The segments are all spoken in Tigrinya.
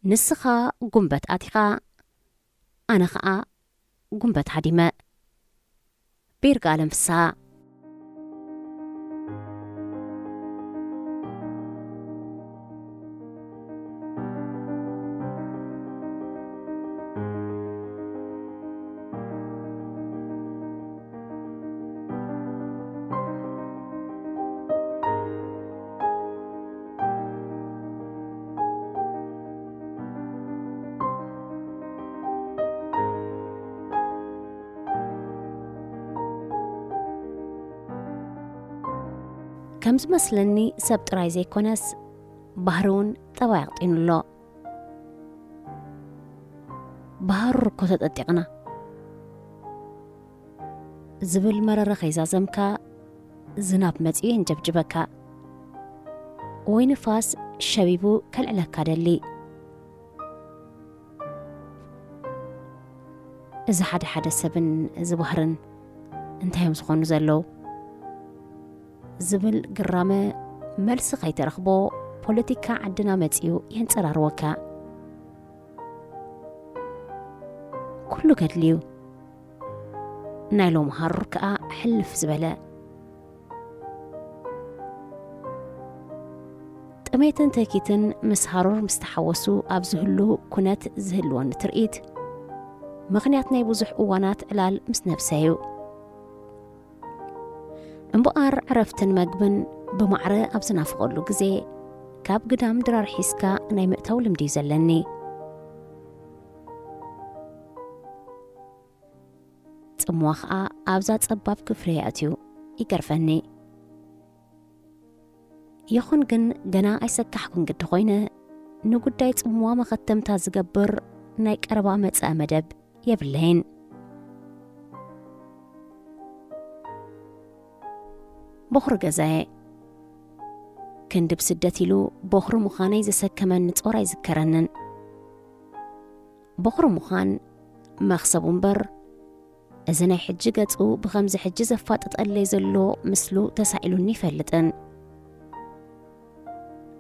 ንስኻ ጉንበት ኣቲኻ፣ ኣነ ኸኣ ጉንበት ሃዲመ። ብይርጋለም ፍስሃ። ከም ዝመስለኒ ሰብ ጥራይ ዘይኮነስ ባህሪ እውን ጠባይ ኣቕጢኑ ኣሎ። ብሃሩር እኮ ተጠጢቕና ዝብል መረረ ከይዛዘምካ ዝናብ መጺኡ የንጀብጅበካ ወይ ንፋስ ሸቢቡ ከልዕለካ ደሊ። እዚ ሓደ ሓደ ሰብን እዚ ባህርን እንታይ እዮም ዝኾኑ ዘለዉ? ዝብል ግራመ መልሲ ከይተረኽቦ ፖለቲካ ዓድና መጺኡ የንጸራርወካ። ኩሉ ገድልዩ ናይ ሎም ሃሩር ከኣ ሕልፍ ዝበለ። ጥሜትን ትህኪትን ምስ ሃሩር ምስ ተሓወሱ ኣብ ዝህሉ ኩነት ዝህልወኒ ትርኢት፣ ምኽንያት ናይ ብዙሕ እዋናት ዕላል ምስ ነብሰ እዩ። እምበኣር ዕረፍትን መግብን ብማዕረ ኣብ ዝናፍቐሉ ግዜ፣ ካብ ግዳም ድራር ሒዝካ ናይ ምእታው ልምዲ እዩ ዘለኒ። ጽምዋ ኸኣ ኣብዛ ጸባብ ክፍለይ ኣትዩ ይገርፈኒ። ይኹን ግን ገና ኣይሰካሕኩን ግዲ ኾይነ፣ ንጉዳይ ጽምዋ መኸተምታ ዝገብር ናይ ቀረባ መጸኣ መደብ የብለይን። ቦኽሪ ገዛየ። ክንዲ ብስደት ኢሉ ቦኽሪ ምዃነይ ዘሰከመኒ ጾር ኣይዝከረንን። ቦኽሪ ምዃን መኽሰቡ እምበር፣ እዚ ናይ ሕጂ ገጹ ብኸምዚ ሕጂ ዘፋጥጠለይ ዘሎ ምስሉ ተሳኢሉኒ ይፈልጥን።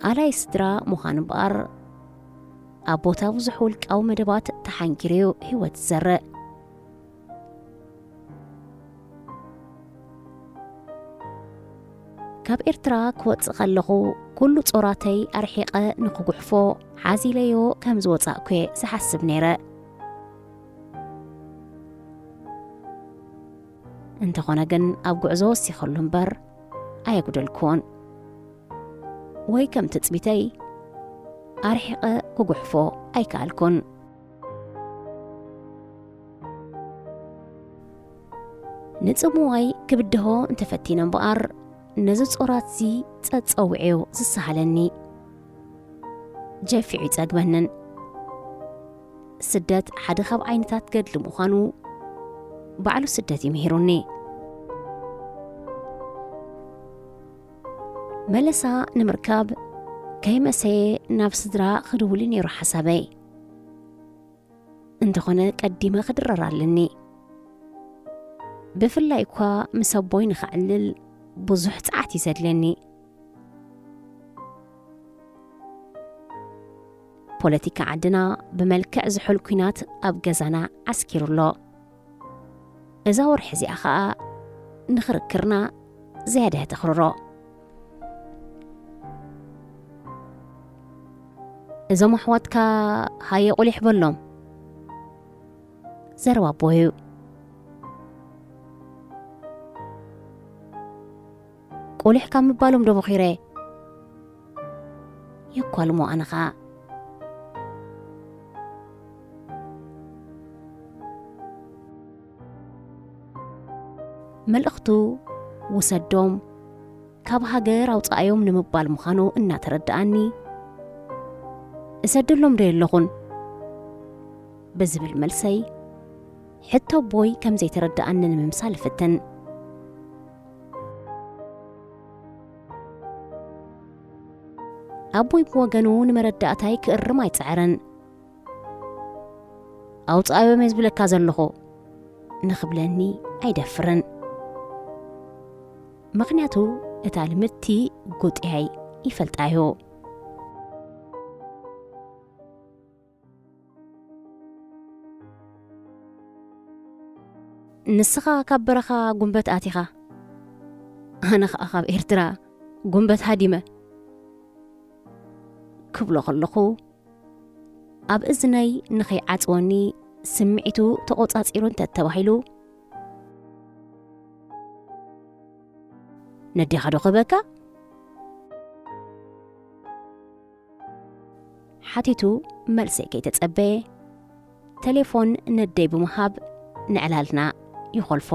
ኣላይ ስድራ ምዃን እምበኣር፣ ኣብ ቦታ ብዙሕ ውልቃዊ መደባት ተሓንጊሩ'ዩ ህይወት ዝዘርእ። ካብ ኤርትራ ክወጽእ ከለኹ፣ ኩሉ ጾራተይ ኣርሒቐ ንኽጉሕፎ ሓዚለዮ ከም ዝወጻእኩ'የ ዝሓስብ ነይረ። እንተኾነ ግን፣ ኣብ ጉዕዞ ወሲኸሉ እምበር ኣየጉደልኩዎን። ወይ ከም ትጽቢተይ ኣርሒቐ ክጉሕፎ ኣይከኣልኩን። ንጽምዋይ ክብድሆ እንተፈቲነ እምበኣር፣ ነዚ ጾራት'ዚ ጸጸዊዑ'ዩ ዝሰሃለኒ። ጀፊዑ ይጸግመንን። ስደት ሓደ ካብ ዓይነታት ገድሊ ምዃኑ ባዕሉ ስደት እዩ ምሂሩኒ። መለሳ ንምርካብ ከይመሰየ ናብ ስድራ ክድውል እዩ ነይሩ ሓሳበይ። እንተኾነ ቀዲመ ክድረር ኣለኒ። ብፍላይ እኳ ምስ ኣቦይ ንኸዕልል ብዙሕ ጸዓት እዩ ዘድልየኒ። ፖለቲካ ዓድና ብመልክዕ ዝሑል ኲናት ኣብ ገዛና ዓስኪሩ ኣሎ። እዛ ወርሒ እዚኣ ኸኣ ንኽርክርና ዝያዳ ተኽርሮ። እዞም ኣሕዋትካ ሃየ ቁሊሕ በሎም። ዘረባ ኣቦይ እዩ። ቁሊሕ ካብ ምባሎም ዶ ቦኺረ? የኳልሞ ኣነ ኸኣ። መልእኽቱ ውሰዶም፣ ካብ ሃገር ኣውጻኣዮም ንምባል ምዃኑ እናተረድኣኒ፣ እሰደሎም ዶ የለኹን? ብዝብል መልሰይ፣ ሕቶ ኣቦይ ከም ዘይተረድኣኒ ንምምሳል እፍትን። ኣቦይ ብወገኑ ንመረዳእታይ ክእርም ኣይጸዐረን። ኣውጻኣዮም እየ ዝብለካ ዘለኹ ንኽብለኒ ኣይደፍርን። ምኽንያቱ እታ ልምድቲ ጉጥያይ ይፈልጣ እዩ። ንስኻ ካብ በረኻ ጉንበት ኣቲኻ፣ ኣነ ኸኣ ካብ ኤርትራ ጉንበት ሃዲመ ክብሎ ከለኹ፣ ኣብ እዝነይ ንኸይዓጽወኒ ስምዒቱ ተቖጻጺሩ እንተተባሂሉ፣ "ነዴኻ ዶ ክህበካ?" ሓቲቱ መልሰይ ከይተጸበየ፣ ቴሌፎን ነደይ ብምሃብ ንዕላልና ይኾልፎ።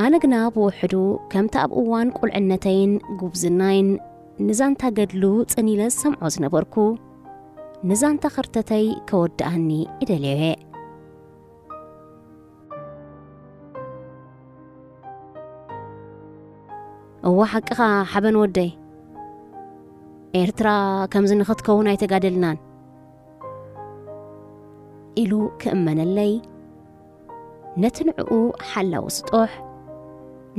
ኣነ ግና ብውሕዱ ከምቲ ኣብ እዋን ቁልዕነተይን ጉብዝናይን ንዛንታ ገድሉ ጽን ኢለ ዝሰምዖ ዝነበርኩ፣ ንዛንታ ኸርተተይ ከወድኣኒ እደልዮ እየ። "እወ ሓቅኻ ሓበን ወደይ፣ ኤርትራ ከምዚ ንኽትከውን ኣይተጋደልናን" ኢሉ ክእመነለይ፣ ነቲ ንዕኡ ሓላዊ ስጦሕ፣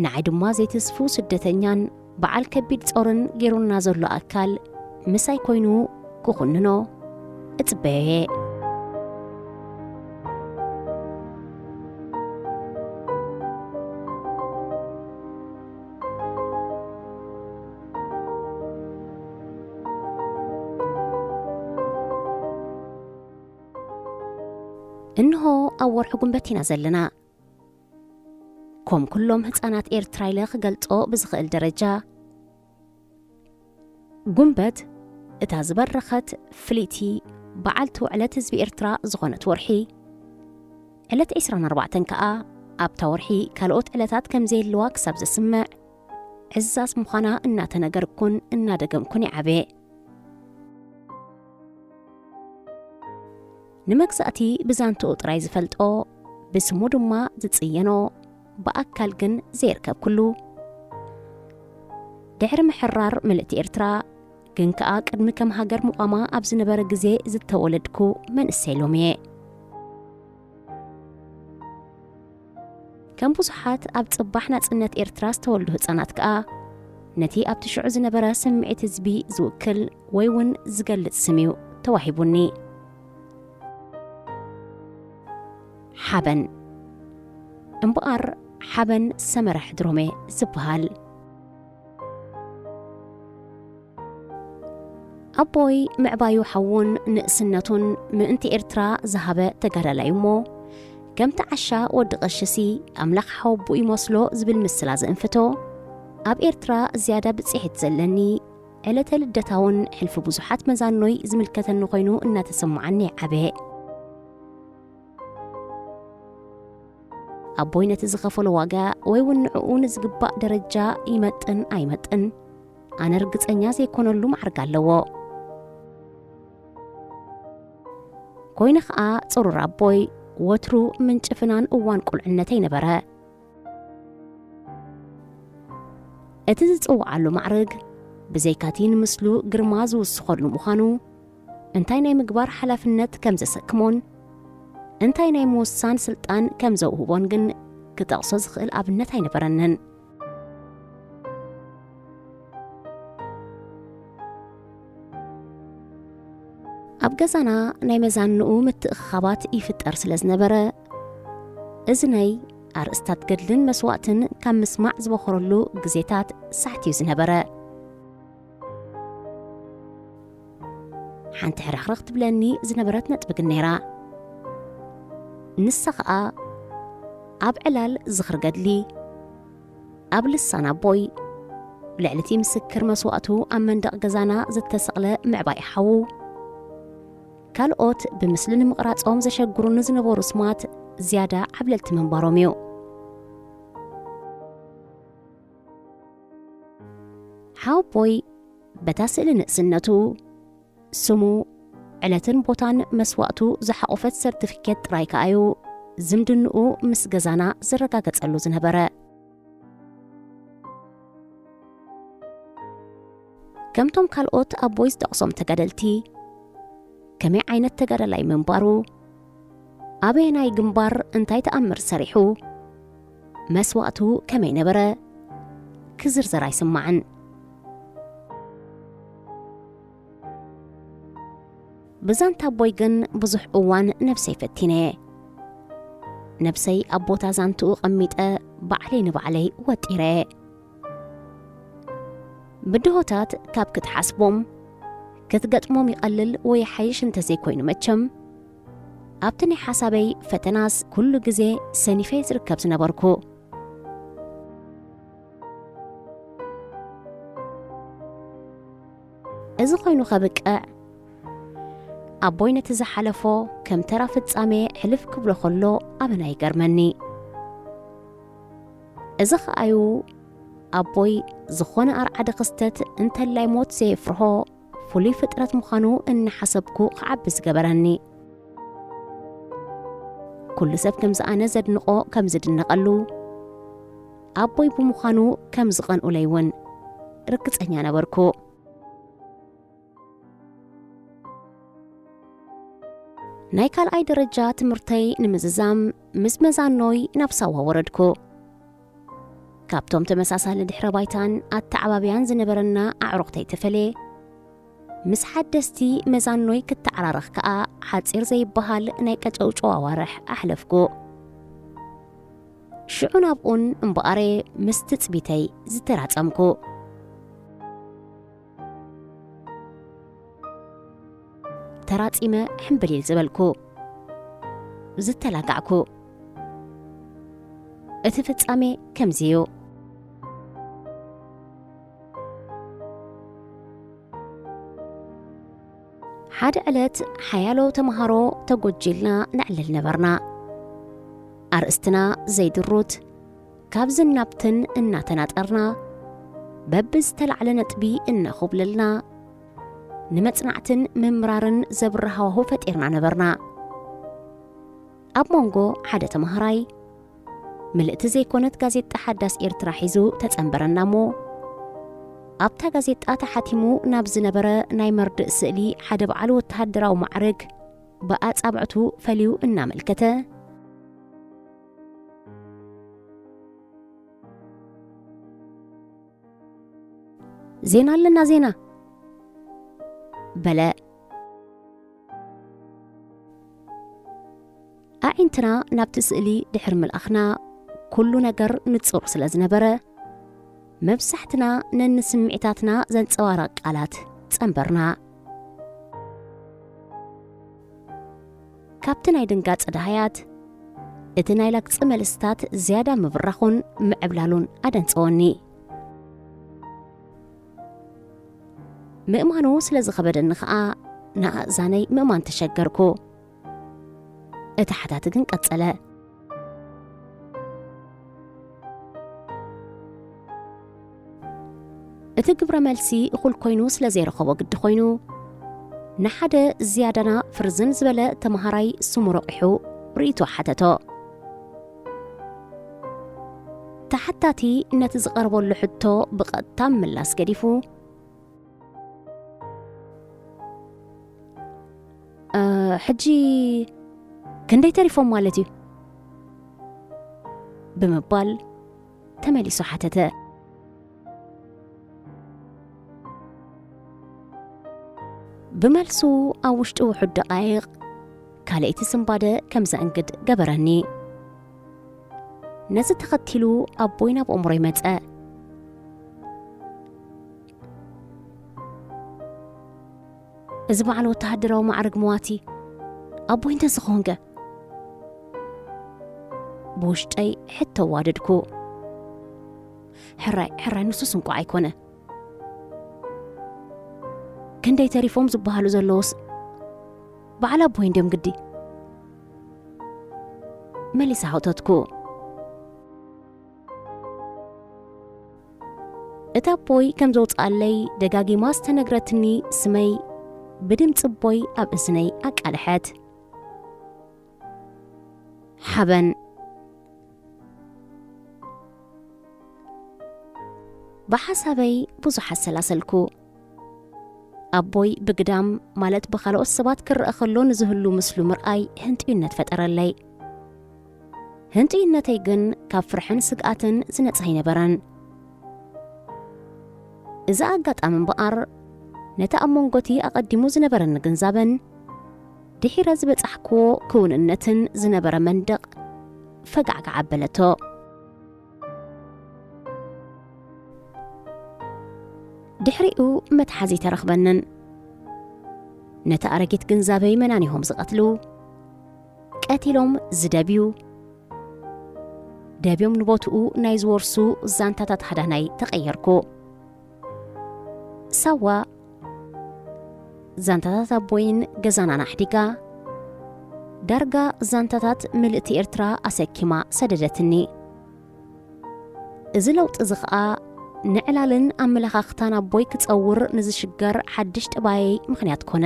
ንዓይ ድማ ዘይትስፉው ስደተኛን በዓል ከቢድ ጾርን ገይሩና ዘሎ ኣካል ምሳይ ኮይኑ ክኹንኖ እጽበዮ እየ። እንሆ ኣብ ወርሒ ጉንበት ኢና ዘለና። ከም ኩሎም ህጻናት ኤርትራ ኢለ ክገልጾ ብዝኽእል ደረጃ፣ ጉንበት እታ ዝበረኸት ፍልይቲ በዓልቲ ዕለት ህዝቢ ኤርትራ ዝኾነት ወርሒ፣ ዕለት ዕስራን ኣርባዕተን ከኣ ኣብታ ወርሒ ካልኦት ዕለታት ከም ዘየለዋ ክሳብ ዘስምዕ፣ ዕዛዝ ምዃና እናተነገርኩን እናደገምኩን ይዓበ። ንመግዛእቲ ብዛንትኡ ጥራይ ዝፈልጦ፣ ብስሙ ድማ ዝጽየኖ፣ ብኣካል ግን ዘይርከብኩሉ፣ ድሕሪ ምሕራር ምልእቲ ኤርትራ፣ ግን ከኣ ቅድሚ ከም ሃገር ምቋማ ኣብ ዝነበረ ግዜ ዝተወለድኩ መንእሰይ ሎሚ እየ። ከም ብዙሓት ኣብ ጽባሕ ናጽነት ኤርትራ ዝተወልዱ ህጻናት ከኣ፣ ነቲ ኣብቲ ሽዑ ዝነበረ ስምዒት ህዝቢ ዝውክል ወይ እውን ዝገልጽ ስም እዩ ተዋሂቡኒ። ሓበን። እምበኣር ሓበን ሰመረ ሕድሮሜ ዝበሃል። ኣቦይ ምዕባዩ ሓዉን ንእስነቱን ምእንቲ ኤርትራ ዝሃበ ተጋዳላይ እሞ፣ ከምቲ ዓሻ ወዲ ቀሽሲ ኣምላኽ ሓወቦኡ ይመስሎ ዝብል ምስላ ዝእንፍቶ፣ ኣብ ኤርትራ ዝያዳ ብጽሒት ዘለኒ፣ ዕለተ ልደታውን ሕልፊ ብዙሓት መዛኖይ ዝምልከተኒ ኮይኑ እናተሰማዓኒ ዓበየ። ኣቦይ ነቲ ዝኸፈሎ ዋጋ ወይ እውን ንዕኡ ንዝግባእ ደረጃ ይመጥን ኣይመጥን፣ ኣነ ርግጸኛ ዘይኮነሉ ማዕርግ ኣለዎ። ኮይነ ኸኣ ጽሩር ኣቦይ ወትሩ ምንጪ ፍናን እዋን ቁልዕነተይ ነበረ። እቲ ዝጽውዓሉ ማዕርግ ብዘይካቲ ንምስሉ ግርማ ዝውስኸሉ ምዃኑ፣ እንታይ ናይ ምግባር ሓላፍነት ከም ዘሰክሞን እንታይ ናይ ምውሳን ስልጣን ከም ዘውህቦን ግን ክጠቕሶ ዝኽእል ኣብነት ኣይነበረንን። ኣብ ገዛና ናይ መዛንኡ ምትእኽኻባት ይፍጠር ስለ ዝነበረ፣ እዝነይ ኣርእስታት ገድልን መስዋእትን ካብ ምስማዕ ዝበኾረሉ ግዜታት ሳሕት እዩ ዝነበረ። ሓንቲ ሕርኽርኽ ትብለኒ ዝነበረት ነጥቢ ግን ነይራ። ንሳ ኸኣ ኣብ ዕላል ዝኽሪ ገድሊ፣ ኣብ ልሳን ኣቦይ፣ ልዕሊ እቲ ምስክር መስዋእቱ ኣብ መንደቕ ገዛና ዝተሰቕለ ምዕባይ ሓዉ፣ ካልኦት ብምስሊ ንምቕራጾም ዘሸግሩኒ ዝነበሩ ስማት ዝያዳ ዓብለልቲ ምንባሮም እዩ። ሓወቦይ በታ ስእሊ ንእስነቱ፣ ስሙ፣ ዕለትን ቦታን መስዋእቱ ዝሓቖፈት ሰርቲፊኬት ጥራይ ከኣዩ ዝምድንኡ ምስ ገዛና ዝረጋገጸሉ ዝነበረ። ከምቶም ካልኦት ኣቦይ ዝጠቕሶም ተጋደልቲ፣ ከመይ ዓይነት ተጋዳላይ ምንባሩ፣ ኣበየናይ ግንባር እንታይ ተኣምር ሰሪሑ፣ መስዋእቱ ከመይ ነበረ፣ ክዝርዘር ኣይስማዕን። ብዛንታ ኣቦይ ግን ብዙሕ እዋን ነብሰይ ፈቲነየ። ነብሰይ ኣብ ቦታ ዛንትኡ ቀሚጠ ባዕለይ ንባዕለይ ወጢረየ። ብድሆታት ካብ ክትሓስቦም፣ ክትገጥሞም ይቐልል ወይ ሓይሽ እንተዘይኮይኑ መቸም፣ ኣብቲ ናይ ሓሳበይ ፈተናስ ኩሉ ግዜ ሰኒፈ ዝርከብ ዝነበርኩ። እዚ ኮይኑ ከብቅዕ፣ ኣቦይ ነቲ ዝሓለፎ ከም ተራ ፍጻሜ ሕልፍ ክብሎ ከሎ ኣበና ይገርመኒ። እዚ ኸኣዩ ኣቦይ ዝኾነ ኣርዓዲ ክስተት እንተላይ ሞት ዘየፍርሆ ፍሉይ ፍጥረት ምዃኑ እናሓሰብኩ ክዓቢ ዝገበረኒ። ኩሉ ሰብ ከምዚ ኣነ ዘድንቖ ከም ዝድነቐሉ፣ ኣቦይ ብምዃኑ ከም ዝቐንኡለይ እውን ርግጸኛ ነበርኩ። ናይ ካልኣይ ደረጃ ትምህርተይ ንምዝዛም ምስ መዛኖይ ናብ ሳዋ ወረድኩ። ካብቶም ተመሳሳሊ ድሕረ ባይታን ኣተዓባብያን ዝነበረና ኣዕሩኽተይ ተፈልየ፣ ምስ ሓደስቲ መዛኖይ ክተዓራረኽ ከኣ ሓጺር ዘይበሃል ናይ ቀጨውጨው ኣዋርሕ ኣሕለፍኩ። ሽዑ ናብኡን እምበኣረ ምስ ትጽቢተይ ዝተራጸምኩ። ተራጺመ ሕምብሊል ዝበልኩ። ዝተላጋዕኩ። እቲ ፍጻሜ ከምዚ እዩ። ሓደ ዕለት ሓያሎ ተምሃሮ ተጎጂልና ነዕልል ነበርና። ኣርእስትና ዘይድሩት፣ ካብዝን ናብትን እናተናጠርና፣ በብዝተላዕለ ነጥቢ እናኹብለልና፣ ንመጽናዕትን ምምራርን ዘብሪ ሃዋሁ ፈጢርና ነበርና። ኣብ መንጎ ሓደ ተምሃራይ፣ ምልእቲ ዘይኮነት ጋዜጣ ሓዳስ ኤርትራ ሒዙ ተጸንበረና እሞ፣ ኣብታ ጋዜጣ ተሓቲሙ ናብ ዝነበረ ናይ መርድእ ስእሊ ሓደ በዓል ወተሃደራዊ ማዕርግ ብኣጻብዕቱ ፈልዩ እናመልከተ፣ "ዜና ኣለና፣ ዜና!" በለ። ኣዒንትና ናብቲ ስእሊ ድሕር ምልኣኽና፣ ኩሉ ነገር ንጹር ስለ ዝነበረ፣ መብዛሕትና ነንስምዒታትና ዘንጸባርቕ ቃላት ጸንበርና። ካብቲ ናይ ድንጋጸ ደሃያት፣ እቲ ናይ ላግጺ መልስታት ዝያዳ ምብራኹን ምዕብላሉን ኣደንጸወኒ። ምእማኑ ስለ ዝኸበደኒ ኸኣ፣ ንኣእዛነይ ምእማን ተሸገርኩ። እቲ ሓታቲ ግን ቀጸለ። እቲ ግብረ መልሲ እኹል ኮይኑ ስለ ዘይረኸቦ ግዲ ኮይኑ፣ ንሓደ ዝያዳና ፍርዝን ዝበለ ተምሃራይ ስሙ ረቂሑ ርእይቶ ሓተቶ። ተሓታቲ ነቲ ዝቐረበሉ ሕቶ ብቐጥታ ምላስ ገዲፉ፣ "እ፣ ሕጂ ክንደይ ተሪፎም ማለት እዩ?" ብምባል ተመሊሱ ሓተተ። ብመልሱ ኣብ ውሽጢ ውሑድ ደቓይቕ ካልኣይቲ ስንባደ ከም ዘእንግድ ገበረኒ። ነዚ ተኸቲሉ ኣቦይ ናብ ኣእምሮይ መጸ። እዚ በዓል ወተሃደራዊ ማዕርግ መዋቲ ኣቦይ እንተዝኾንከ? ብውሽጠይ ሕቶ ኣዋደድኩ። ሕራይ፣ ሕራይ፣ ንሱስ እንቋዕ ኣይኮነ። ክንደይ ተሪፎም ዝበሃሉ ዘለዉስ በዓል ኣቦይ እንድዮም ግዲ? መሊሰ ሓውተትኩ። እታ ኣቦይ ከም ዘውጽኣለይ ደጋጊማ ዝተነግረትኒ ስመይ ብድምጺ ኣቦይ ኣብ እዝነይ ኣቃልሐት። ሓበን። ብሓሳበይ ብዙሕ ኣሰላሰልኩ። ኣቦይ ብግዳም፣ ማለት ብኻልኦት ሰባት ክረኣ ከሎ ንዝህሉ ምስሉ ምርኣይ ህንጥዩነት ፈጠረለይ። ህንጥዩነተይ ግን ካብ ፍርሕን ስግኣትን ዝነጽህ ኣይነበረን። እዚ ኣጋጣሚ እምበኣር፣ ነቲ ኣብ መንጎቲ ኣቐዲሙ ዝነበረኒ ግንዛበን ድሒረ ዝበጻሕክዎ ክውንነትን ዝነበረ መንደቕ ፈጋዕጋዕ ኣበለቶ። ድሕሪኡ መትሓዚ ተረኽበንን። ነቲ ኣረጊት ግንዛበይ መናኒሆም ዝቐትሉ፣ ቀቲሎም ዝደብዩ፣ ደብዮም ንቦትኡ ናይ ዝወርሱ ዛንታታት ሃዳናይ ተቐየርኩ። ሳዋ ዛንታታት ኣቦይን ገዛናን ኣሕዲጋ፣ ዳርጋ ዛንታታት ምልእቲ ኤርትራ ኣሰኪማ ሰደደትኒ። እዚ ለውጢ እዚ ኸኣ ንዕላልን ኣመለኻኽታን ኣቦይ ክጸውር ንዝሽገር ሓድሽ ጠባየይ ምኽንያት ኮነ።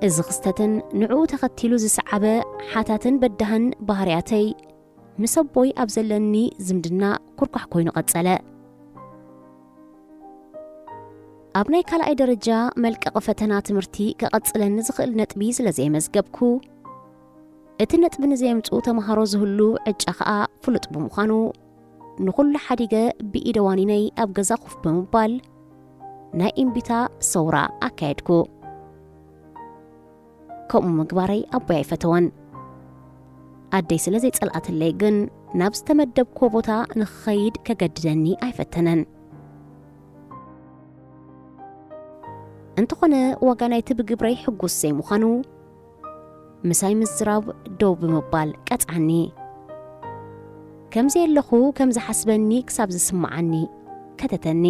እዚ ክስተትን ንዕኡ ተኸቲሉ ዝሰዓበ ሓታትን በዳህን ባህርያተይ፣ ምስ ኣቦይ ኣብ ዘለኒ ዝምድና ኩርኳሕ ኮይኑ ቀጸለ። ኣብ ናይ ካልኣይ ደረጃ መልቀቒ ፈተና ትምህርቲ ከቐጽለኒ ዝኽእል ነጥቢ ስለ ዘየመዝገብኩ፣ እቲ ነጥቢ ንዘየምጽኡ ተመሃሮ ዝህሉ ዕጫ ኸኣ ፍሉጥ ብምዃኑ፣ ንኹሉ ሓዲገ ብኢደ ዋኒነይ ኣብ ገዛ ኮፍ ብምባል ናይ እምቢታ ሰውራ ኣካየድኩ። ከምኡ ምግባረይ ኣቦይ ኣይፈተወን። ኣደይ ስለ ዘይጸልኣትለይ ግን ናብ ዝተመደብክዎ ቦታ ንኽኸይድ ከገድደኒ ኣይፈተነን። እንተኾነ ዋጋ ናይቲ ብግብረይ ሕጉስ ዘይምዃኑ ምሳይ ምዝራብ ደው ብምባል ቀጽዓኒ። ከም ዘየለኹ ከም ዝሓስበኒ ክሳብ ዝስምዓኒ ከተተኒ።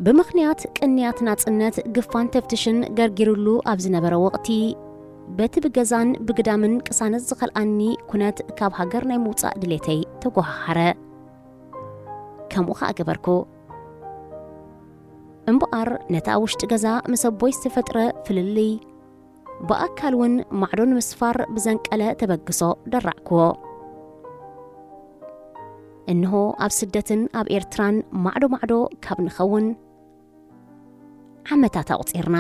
ብምኽንያት ቅንያት ናጽነት ግፋን ተፍትሽን ገርጊሩሉ ኣብ ዝነበረ ወቕቲ፣ በቲ ብገዛን ብግዳምን ቅሳነት ዝኸልኣኒ ኩነት ካብ ሃገር ናይ ምውጻእ ድሌተይ ተጓሃሃረ። ከምኡ ኸኣ ገበርኩ። እምበኣር ነቲ ኣብ ውሽጢ ገዛ ምስ ኣቦይ ዝተፈጥረ ፍልልይ፣ ብኣካል እውን ማዕዶ ንምስፋር ብዘንቀለ ተበግሶ ደራዕክዎ። እንሆ ኣብ ስደትን ኣብ ኤርትራን ማዕዶ ማዕዶ ካብ ንኸውን ዓመታት ኣቑጺርና።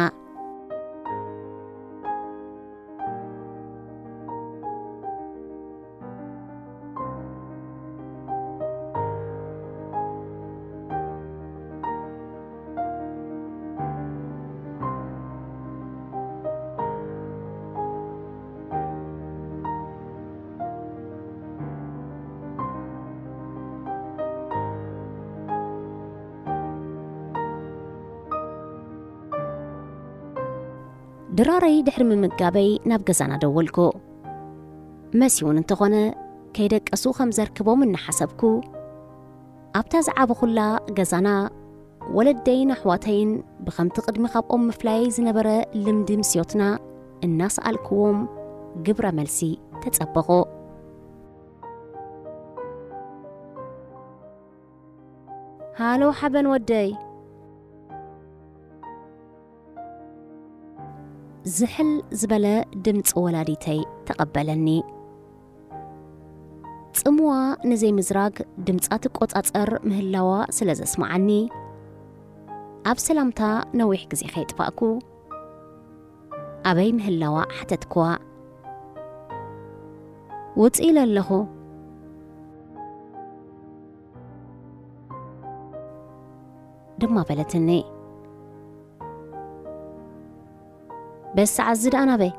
ድራረይ ድሕሪ ምምጋበይ ናብ ገዛና ደወልኩ። መሲውን እንተኾነ ከይደቀሱ ከም ዘርክቦም እናሓሰብኩ፣ ኣብታ ዝዓበኹላ ገዛና ወለደይን ኣሕዋተይን ብኸምቲ ቅድሚ ካብኦም ምፍላየይ ዝነበረ ልምዲ ምስዮትና እናሰኣልክዎም ግብረ መልሲ ተጸበኹ። ሃሎ ሓበን ወደይ። ዝሕል ዝበለ ድምፂ ወላዲተይ ተቐበለኒ። ጽምዋ ንዘይምዝራግ ድምጻ ትቆጻጸር ምህላዋ ስለ ዘስምዓኒ፣ ኣብ ሰላምታ ነዊሕ ግዜ ከየጥፋእኩ፣ ኣበይ ምህላዋ ሓተትክዋ። "ውጽእ ኢለ ኣለኹ" ድማ በለትኒ። "በዚ ሰዓት እዚ ደኣ ናበይ?"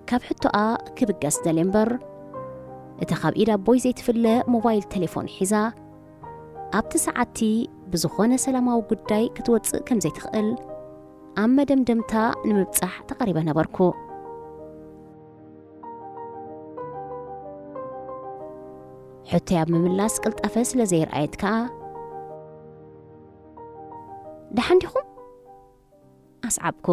ካብ ሕቶኣ ክብገስ ደልየ እምበር፣ እታ ካብ ኢድ ኣቦይ ዘይትፍለ ሞባይል ቴሌፎን ሒዛ፣ ኣብቲ ሰዓትቲ ብዝኾነ ሰላማዊ ጉዳይ ክትወጽእ ከም ዘይትኽእል ኣብ መደምደምታ ንምብጻሕ ተቐሪበ ነበርኩ። ሕቶይ ኣብ ምምላስ ቅልጣፈ ስለ ዘይረኣየት ከኣ፣ "ደሓን ዲኹም?" ኣስዓብኩ።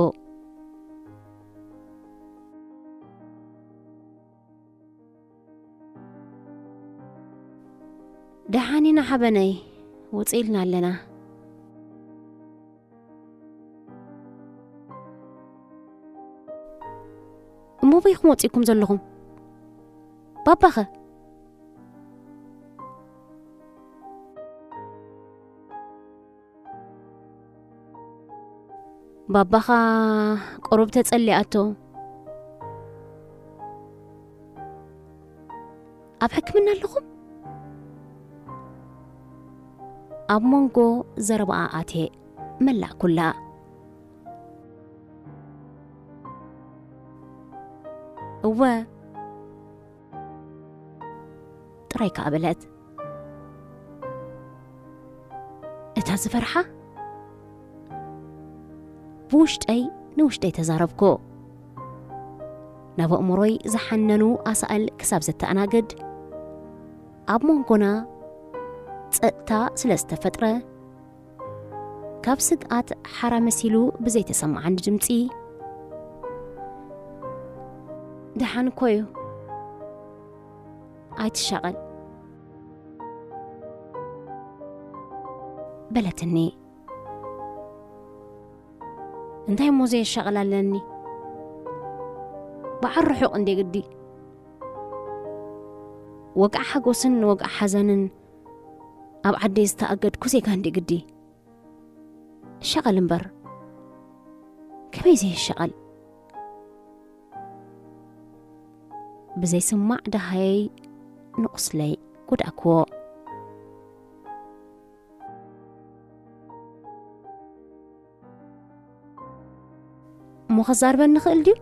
"ደሓን ኢና ሓበነይ፣ ውጽእ ኢልና ኣለና። እሞ በይኹም ወጺእኩም ዘለኹም? ባባኸ?" "ባባኻ ቁሩብ ተጸሊኣቶ። ኣብ ሕክምና ኣለኹም? ኣብ መንጎ ዘረባኣ ኣትየ መላእኩላ። እወ፣ ጥራይ ከኣ በለት። እታ ዝፈርሓ ብውሽጠይ ንውሽጠይ ተዛረብኩ። ናብ ኣእምሮይ ዝሓነኑ ኣሳእል ክሳብ ዘተኣናግድ፣ ኣብ መንጎና ጸጥታ ስለ ዝተፈጥረ፣ ካብ ስግኣት ሓራ መሲሉ ብዘይተሰማዓኒ ድምጺ፣ "ደሓን እኮ እዩ፣ ኣይትሻቐል" በለትኒ። እንታይ እሞ ዘየሻቕል ኣለኒ? በዓል ርሑቕ እንዴ ግዲ? ወግዓ ሓጎስን ወግዓ ሓዘንን ኣብ ዓደይ ዝተኣገድኩ ዜጋ እንዴ ግዲ? ሸቐል እምበር፣ ከመይ ዘየሻቐል? ብዘይስማዕ ደሃየይ ንቑስለይ ጎዳእክዎ። እሞ ከዛርበኒ ይኽእል ድዩ?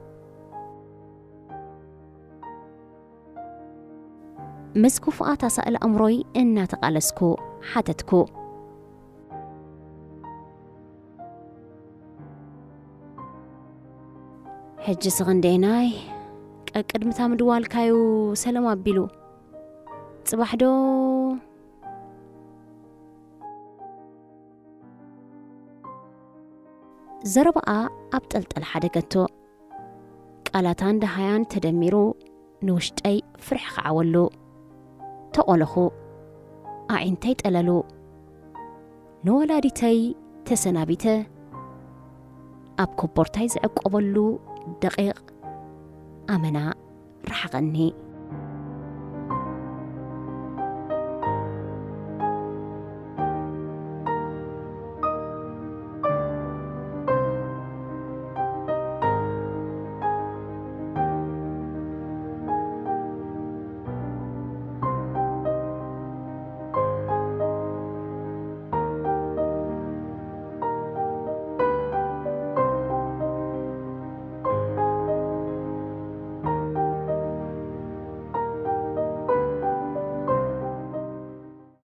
ምስ ክፉኣት ኣሳእል ኣእምሮይ እናተቓለስኩ ሓተትኩ። ሕጂ ስኽንደይናይ ቀቅድምታ ምድዋልካዩ ሰለም ኣቢሉ። ጽባሕ ዶ? ዘረባኣ ኣብ ጠልጠል ሓደገቶ። ቃላታን ደሃያን ተደሚሩ ንውሽጠይ ፍርሒ ከዓወሉ። ተቖለኹ። ኣዒንተይ ጠለሉ። ንወላዲተይ ተሰናቢተ ኣብ ኮቦርታይ ዝዕቆበሉ ደቂቕ ኣመና ረሓቐኒ።